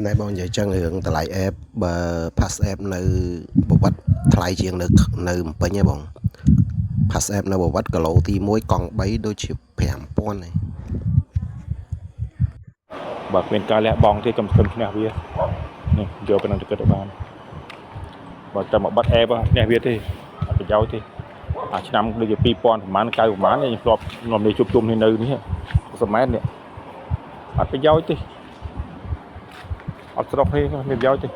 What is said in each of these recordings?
ណែបងនិយាយចឹងរឿងតម្លៃ app បើ pass app នៅបាវិតថ្លៃជាងនៅនៅភ្នំពេញហ៎បង pass app នៅបាវិតគីឡូទី1កង់3ដូចជា5000ឯង បើគ្មានការលះបង់ទេកុំស្គមឈ្នះវានេះយកប៉ុណ្ណឹងទៅគិតឲ្យបានបើតែមកបិទ app ឈ្នះវាទេអត់ប្រយោជន៍ទេអាឆ្នាំដូចជា2000ប្រហែល9ប្រហែលខ្ញុំធ្លាប់នាំនេះជួបជុំគ្នានៅនេះ60ម៉ែត្រនេះអត់ប្រយោជន៍ទេអត់ស្រុះគ្នាមានប្រយោជន៍ទេ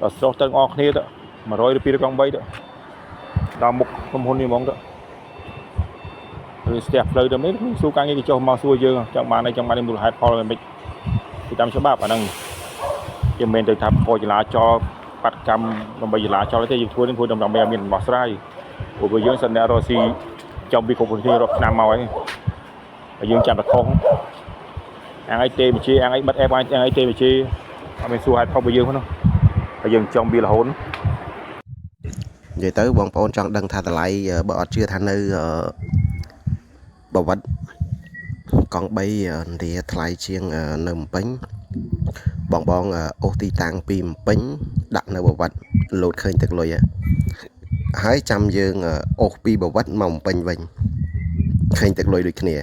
ដល់ស្រុះទៅអស់គ្នាទៅ100ឬ2កង់3ទៅដល់មុខក្រុមហ៊ុននេះហ្មងទៅឬស្ទះផ្លូវទៅនេះសួរការងារគេចុះមកសួរយើងចង់បានអីចង់បានមូលហេតុផលមិនទៅតាមច្បាប់អាហ្នឹងគេមិនមែនទៅថាបចលាចលបាត់កម្មដើម្បីចលាចលទេយើងធ្វើនេះធ្វើដើម្បីឲ្យមានដំណោះស្រាយព្រោះយើងសិនអ្នករកស៊ីចំពីគ្រប់គ្នារាប់ឆ្នាំមកហើយហើយយើងចាំតែខុសអាងអីទេវិជាអាងអីបិទ app អាងអីទេវិជាអត់មានសួរហេតុផលរបស់យើងហ្នឹងហើយយើងចំវារហូត និយាយទៅបងប្អូនចង់ដឹងថាតម្លៃបើអត់ជឿថានៅបាវិតកង់3នាថ្លៃជាងនៅភ្នំពេញបងបងអូសទីតាំងពីភ្នំពេញដាក់នៅបាវិតលោតឃើញទឹកលុយហើយចាំយើងអូសពីបាវិតមកភ្នំពេញវិញឃើញទឹកលុយដូចគ្នា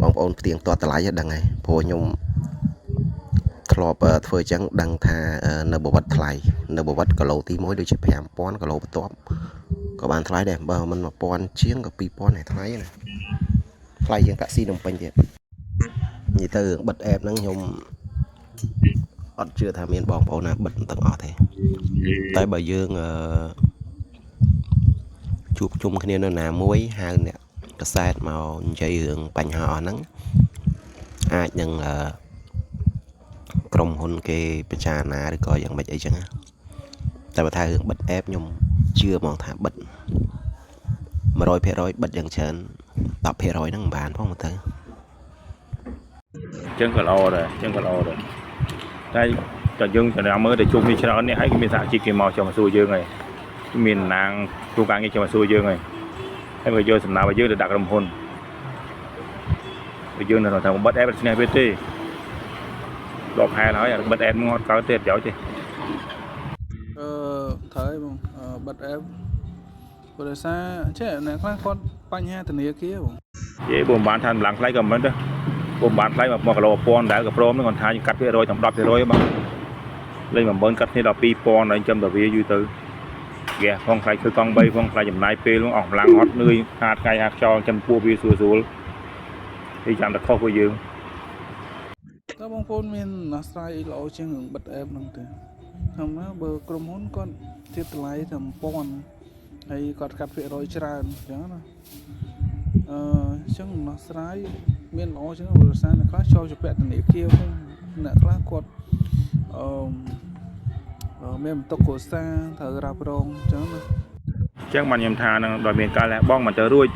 បងប្អូនផ្ទៀងទាត់តម្លៃដឹងហើយព្រោះខ្ញុំធ្លាប់ធ្វើអញ្ចឹងដឹងថានៅបាវិតថ្លៃនៅបាវិតគីឡូទី1ដូចជា5000គីឡូបន្ទាប់ក៏បានថ្លៃដែរបើមិន1000ជាងក៏2000ដែរថ្លៃណាថ្លៃជាងតាក់ស៊ីនំពេញទៀតនិយាយទៅរឿងបិទ app ហ្នឹងខ្ញុំអត់ជឿថាមានបងប្អូនណាបិទទាំងអស់ទេតែបើយើងអឺជួបជុំគ្នានៅណាមួយហៅអ្នកកសែតមកនិយាយរឿងបញ្ហាអស់ហ្នឹងអាចនឹងអឺក្រុមហ៊ុនគេពិចារណាឬក៏យ៉ាងម៉េចអីចឹងណាតែបើថារឿងបិទ app ខ្ញុំជឿហ្មងថាបិទ100%បិទយ៉ាងច្រើន10%ហ្នឹងមិនបានផងមើលទៅ អញ្ចឹងក៏ល្អដែរអញ្ចឹងក៏ល្អដែរតែតែយើងចំណាំមើលតែជុំនេះច្រើននេះហើយគេមានសហជីពគេមកចុះមកសួរយើងហើយមានណាងគ្រូការងារចុះមកសួរយើងហើយហើយមកយកសំណើរបស់យើងទៅដាក់ក្រុមហ៊ុនបើយើងនៅថាបិទ app ឈ្នះវាទេដកហែលហើយបិទ app មកអត់កើតទេប្រយោជន៍ទេ អឺត្រូវហើយបងបិទ app ព្រោះដោយសារចេះអ្នកខ្លះគាត់បញ្ហាធនាគារបង និយាយបើមិនបានថាកម្លាំងថ្លៃក៏មិនដែរបើមិនបានថ្លៃមក1គីឡូ1000ដែរក៏ព្រមហ្នឹងគាត់ថាយើងកាត់ភាគរយទាំង10%បាទលេង10000កាត់គ្នាដល់2000ហើយចាំតែវាយូរទៅហ្គេផងថ្លៃធ្វើកង់3ផងថ្លៃចំណាយពេលហ្នឹងអស់កម្លាំងអត់នឿយហាថ្ងៃហាខ្យល់ចាំពោះវាស្រួលស្រួលគេចាំតែខុសពួកយើង តើបងប្អូនមានដំណោះស្រាយអីល្អជាងរឿងបិទ app ហ្នឹងទេធម្មតាបើក្រុមហ៊ុនគាត់ទាបតម្លៃតែ1000ហើយគាត់កាត់ភាគរយច្រើនអញ្ចឹងណាអញ្ចឹងដំណោះស្រាយមានល្អជាងព្រោះដោយសារអ្នកខ្លះចូលជាពាក់ធនាគារផងអ្នកខ្លះគាត់អឺមានបន្ទុកគ្រួសារត្រូវរ៉ាប់រងអញ្ចឹងណា អញ្ចឹងបានខ្ញុំថានឹងដោយមានការលះបង់មិនទៅរួច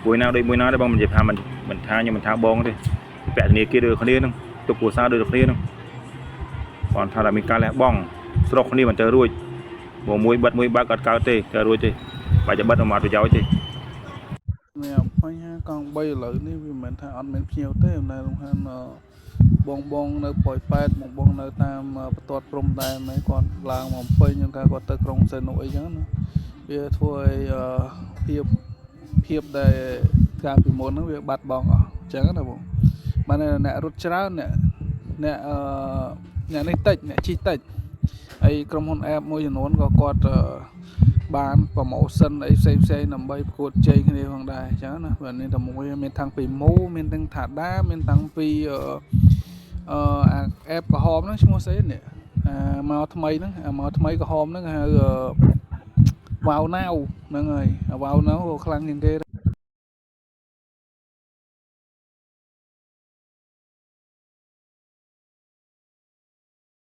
មួយណាដូចមួយណាដែរបងមិននិយាយថាមិនមិនថាខ្ញុំមិនថាបងទេពាក់ធនាគារដូចគ្នាហ្នឹងទុកគ្រួសារដូចគ្នាហ្នឹងគាត់ថាដល់មានការលះបង់ស្រុកគ្នាមិនទៅរួចមកមួយបិទមួយបើកអត់កើតទេទៅរួចទេបើจะបិទមិនអត់ប្រយោជន៍ទេ នេះបញ្ហាកង់3ឥឡូវនេះវាមិនមែនថាអត់មានភ្ញៀវទេតែរំខានបងបងនៅប៉ោយប៉ែតបងបងនៅតាមបន្ទាត់ព្រំដែនហ្នឹងគាត់ឡើងមកពេញហ្នឹងកាគាត់ទៅក្រុងសែននុអីចឹងណាវាធ្វើឲ្យភាពភាពដែលកាលពីមុនហ្នឹងវាបាត់បង់អស់អញ្ចឹងណាបងបានអ្នករត់ច្រើនអ្នកអ្នកអឺអ្នកនេះតិចអ្នកជិះតិចហើយក្រុមហ៊ុន app មួយចំនួនក៏គាត់បាន promotion អីផ្សេងផ្សេងដើម្បីប្រកួតជែងគ្នាផងដែរអញ្ចឹងណាបើនេះតែមួយមានតាំងពីមូមានទាំងថាដាមានតាំងពីអឺអឺអា app ក្រហមហ្នឹងឈ្មោះស្អីនេះអាមកថ្មីហ្នឹងអាមកថ្មីក្រហមហ្នឹងគេហៅវ៉ាវណាវហ្នឹងហើយអាវ៉ាវណាវក៏ខ្លាំងជាងគេ។